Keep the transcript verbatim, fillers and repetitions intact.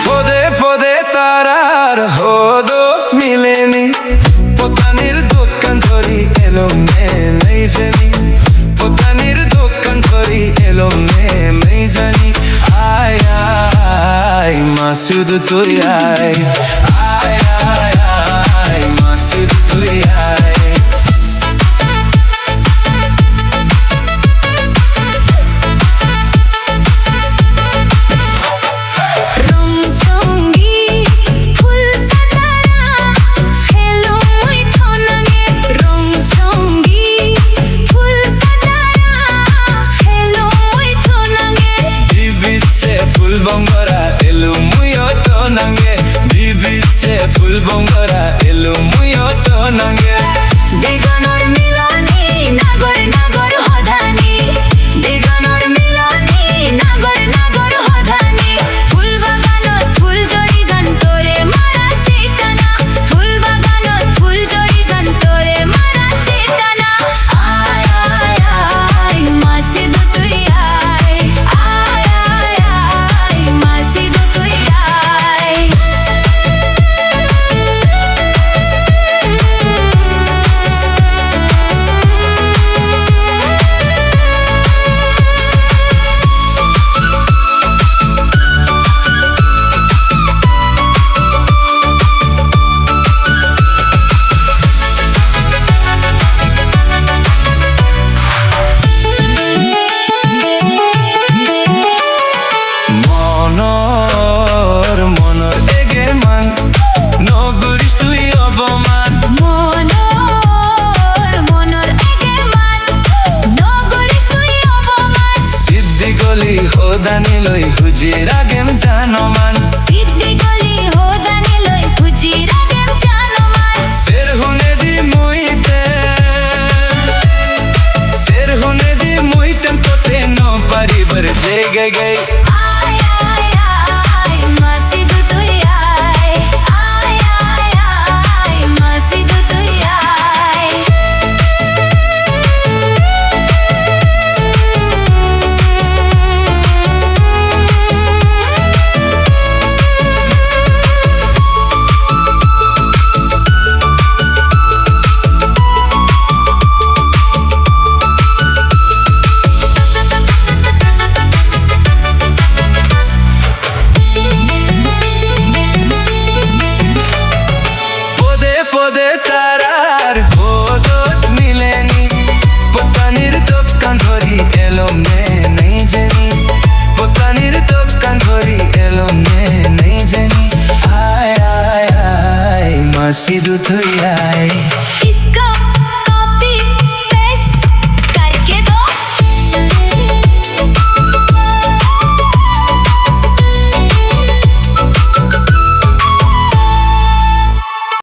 Pode pode tarar hodok mileni, potanir dokan dhori elomne naijani, potanir dokan dhori elomne naijani. Ai ai ma sudu tui ai, ai ai ai ma sudu tui ai. Rongchongni phul satara, phelungwi thonange. Rongchongni phul satara, phelungwi thonange. Dibiche phul bongora, elumwi thonange. Dibiche phul bongora, elumwi thonange. Digonor miloni, nagor nagor hodani. Digonor miloni, nagor nagor hodani. Phul baganot phul jori jan tore mara setana. Phul baganot phul jori jan tore mara setana. Ai ai ai, ma sidu tui ai. Ai ai ai, ma sidu tui ai. Monor, monor egeman, noguris tui oboman. Monor, monor egeman, noguris tui oboman. Siddi goli hodani loi hujira gem janoman. Siddi goli hodani loi hujira gem janoman. Ser hune di muite, ser hune di muite tote no paribar je gai gai. Ai ai ai, ma sidu tui ai. Ai ai ai, ma sidu tui ai. Pode pode tarar hodot mileni, potanir dokan dhori elomne naijani, potanir dokan dhori elomne naijani. Ai ai ai, ma sidu tui ai.